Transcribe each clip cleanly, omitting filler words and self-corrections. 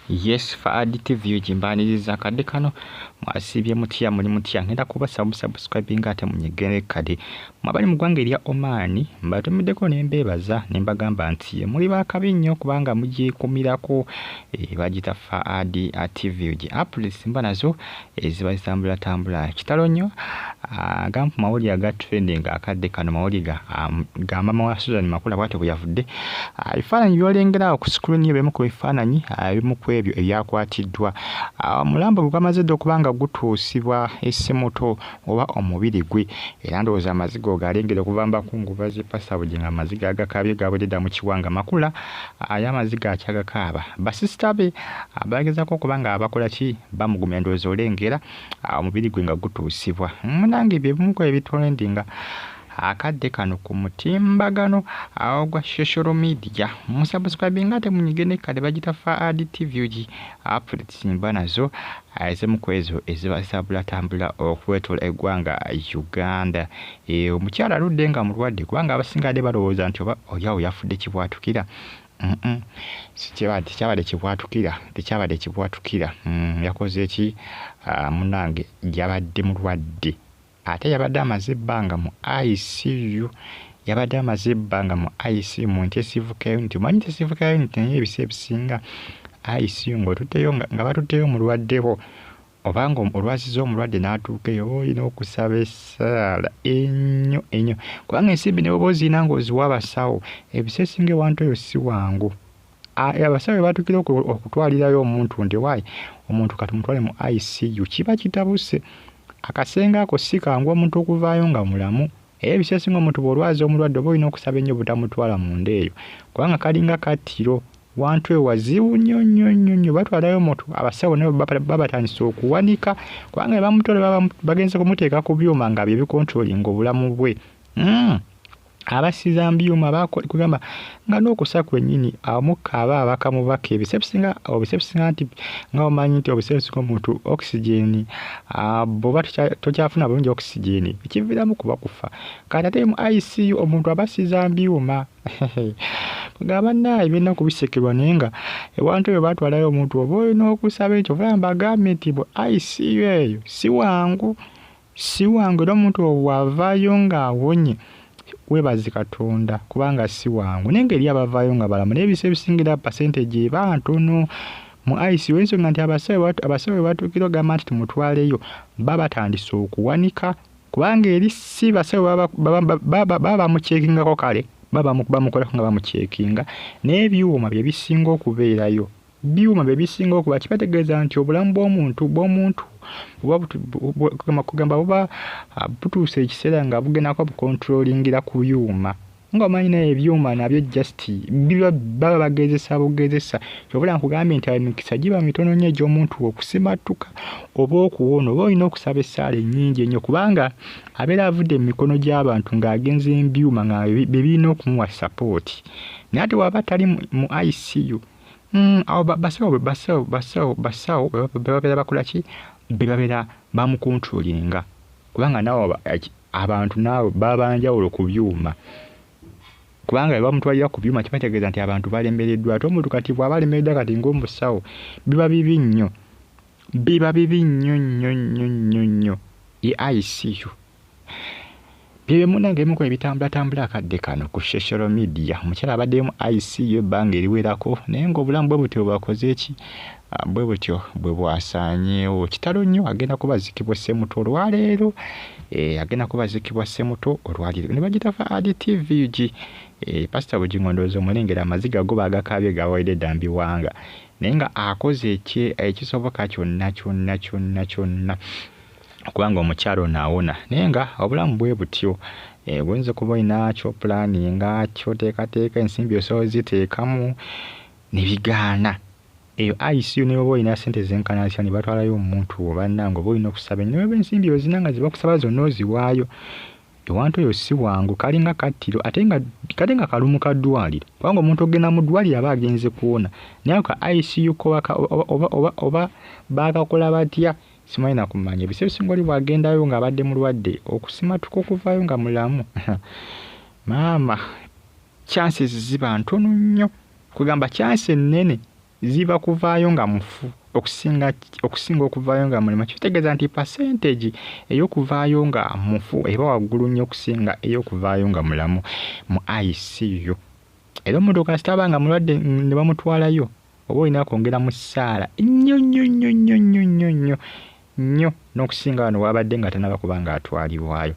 Yes, Faad TV gimbaniriza akadde kano. Mwasiibye mutya? Muli mutya? Ngenda kubasaba musubscribinga ate munyegere kade. Mwabali mu ggwanga erya Oman, mbatumiddeko ne mbeebaza ne mbagamba nti muli bakabi nnyo kubanga mugyekumirako. Bagiyita Faad TV gi updates mba nazo eziba zitambulatambula. Kitalo nnyo, agamu ku mawulire aga trending akadde kano mawulire ga maama wa Susan Makula bw'atyo bwe yavudde. Ebifaananyi by'olengera awo ku screen yo bimu ku bifaananyi ebimu ku ebyo ebyakwatiddwa. Omulambo gwe gwamaze dda okuba nga gutuusibwa e Ssemuto oba omubiri gwe, era ndowooza amaziga ogalengera okuva mu bakungubazi Pastor Bugingo amaziga agakaabye gawedde dda mu kiwanga. Makula ye amaziga akyagakaaba. Basisita be bagezaako okuba nga bakola ki, bamugumya, ndowooza olengera omubiri gwe nga gutuusibwa. Munnange bye bimu ku ebitrendinga akadde kano ku mutimbagano ogwa social media. Musubscribinga ate munyige ne kale bagita Faad TV gi updates mba nazo ezimu ku ezo eziba zitambulatambula okwetoola eggwanga Uganda. Omukyala aludde nga mulwadde kubanga abasinga adde balowooza nti oba oli awo yafudde kibwatukira. Tekyabadde kibwatukira, tekyabadde kibwatukira. Yakoze ki? Munnange yabadde mulwadde ate yabadde amaze ebbanga mu ICU, yabadde amaze ebbanga mu ICU mu intensive care unit. Omanyi intensive care unit naye ebiseera ebisinga ICU ng'otutteyo nga batutteyo omulwadde wo oba nga olwazizza omulwadde n'atuuka eyo, oba olina okusaba essaala ennyo ennyo kubanga ensimbi ne bw'oba ozirina ng'oziwa abasawo, ebiseera ebisinga ewantu eyo si wangu. Abasawo we batuukira okutwalirayo omuntu nti waayi omuntu katumutwale mu ICU kiba kitabuse. Akasenge ako si kangu omuntu okuvaayo nga mulamu, era ebiseera ebisinga omuntu bw'olwaza omulwadde oba olina okusaba ennyo butamutwala munda eyo kubanga kalinga kattiro. Wantu eyo wazibu nnyo nnyo nnyo nnyo. Batwalayo omuntu, abasawo nabo baba batandise okuwanika kubanga bwe bamutwala baba bagenze kumuteeka ku byuma nga bye bikontrolinga obulamu bwe. Abasiza mu byuma kugamba nga n'okusa kwennyini omukka aba abaka mubaka. Ebiseera ebisinga nti nga omanyi nti ebiseera ebisinga omuntu oxygen bw'oba tokyafuna bulungi oxygen ekiviiramu kuba kufa. Kati ate mu ICU omuntu aba asiza mu byuma. Nga bannaaye by'ennaku bisekerwa, naye nga ewantu eyo batwalayo omuntu oba olina okusaba ekyo. Oba mbagambye nti bu ICU eyo si wangu, si wangu, era omuntu bw'avaayo ng'awonye weebaze Katonda kubanga si wangu. Naye ng'eri abavaayo nga balamu, naye ebiseera ebisinga era percentage eba ntono mu ICU olw'ensonga nti abasawo we batuukira okugamba nti tumutwaleyo baba batandise okuwanika kubanga eri si basawo baba bamucheckingako, kale baba bamukolako nga bamucheckinga, naye ebyuma bye bisinga okubeerayo, byuma bye bisinga okuba. Kibategeeza nti obulamu bw'omuntu kugamba buba butuuse ekiseera nga bugendako bucontrollingira ku byuma. Nga omanyi naye ebyuma nabyo just biba baba bagezesa bugezesa. Kyova olaba nkugambye nti emikisa giba mitono nnyo egy'omuntu okusimattuka oba okuwona, oba olina okusaba essaala ennyingi ennyo kubanga abeera avudde mu mikono gy'abantu ng'agenze mu byuma nga bye birina okumuwa support. Naye ate bw'aba tali mu ICU, awo basawo basawo basawo basawo be babeera bakola ki, be babeera bamucontrollinga kubanga naawe abantu naawe baba ba njawulo ku byuma kubanga bwe bamutwalira ku byuma kibategeeza nti abantu balemereddwa. Ate omuntu kati bw'aba alemereddwa kati ng'omusawo biba bibi nnyo, biba bibi nnyo nnyo nnyo nnyo nnyo. Ye ICU. Bye munnange ebimu ku ebitambulatambula akadde kano ku social media. Omukyala abaddeyo mu ICU ebbanga eriwerako naye ng'obulamu bwe butyo bwakoze ki, bwe butyo bwe bwasaanyeewo. Kitalo nnyo, agenda kuba aziikibwa Ssemuto olwaleero, agenda kuba aziikibwa Ssemuto olwaleero. Ne bagita Faad TV UG. Pastor Bugingo ndowooza omulengera amaziga go baagakaabye gawedde dda mbiwanga, naye nga akoze ekisoboka kyonna kyonna kyonna kyonna okubanga omukyala ono awona, naye nga obulamu bwe butyo. Buyinza okuba olina ky'oplanninga, ky'oteekateeka, ensimbi osobola oziteekamu ne bigaana. Eyo ICU ne bw'oba olina ssente zenkana zitya ne batwalayo omuntu wo, bannange oba olina okusaba ennyo. Ne bw'oba ensimbi ozirina nga ze bakusaba zonna oziwaayo, ewantu eyo si wangu, kalinga kattiro ate nga kate nga kalumu ka ddwaliro kubanga omuntu okugenda mu ddwaliro aba agenze kuwona, naye ako ka ICU ko oba baakakola batya simanyi na kumanya. Ebiseera ebisinga oli bw'agendayo ng'abadde mulwadde okusimatuka okuvaayo nga mulamu maama chances ziba ntono nnyo, kugamba chance ennene. ziba kuvaayo nga mufu okusinga okuvaayo nga mulamu. Kitegeeza nti percentage ey'okuvaayo nga mufu eba waggulu nnyo okusinga ey'okuvaayo nga mulamu mu ICU. Era omuntu kasita aba nga mulwadde ne bamutwalayo, oba olina kwongera mu ssaala nnyo nnyo nnyo nnyo nnyo nnyo nnyo nnyo n'okusinga wano w'abadde nga tannaba kuba ng'atwalibwayo.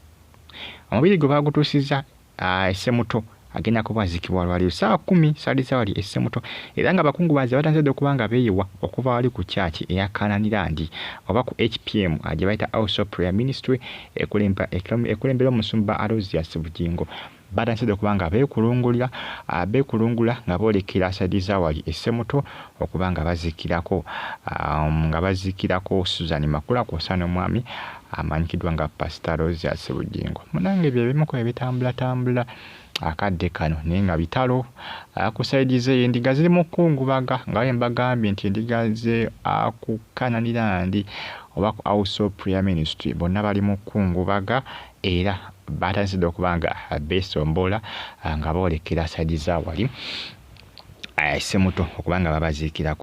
Omubiri gwe baagutuusizza e Ssemuto agenda kuba aziikibwa lwaleero ssaawa 10 saali wali e Ssemuto, era nga abakungubazi batandise dda okuba nga beeyiwa okuva wali ku church eya Canaan oba ku HPM gye bayita House of Prayer Ministry ekulembera omusumba Aloysius Bugingo. Batandise dda okuba nga beekulungula nga boolekera side za wali e Ssemuto okuba nga baziikirako Susan Makula kw'ossa n'omwami amanyikiddwa nga Pastor Aloysius Bugingo. Munnange bye bimu ku ebitambulatambula akadde kano, naye nga bitalo ku side ze endiga ziri mu kkungubaga nga bwe mbagambye nti endiga ze ku Canaan Land oba ku House of Prayer Ministry bonna bali mu kkungubaga, era batandise dda okuba nga beesombola nga boolekera side za wali e Ssemuto okuba nga babaziikirako.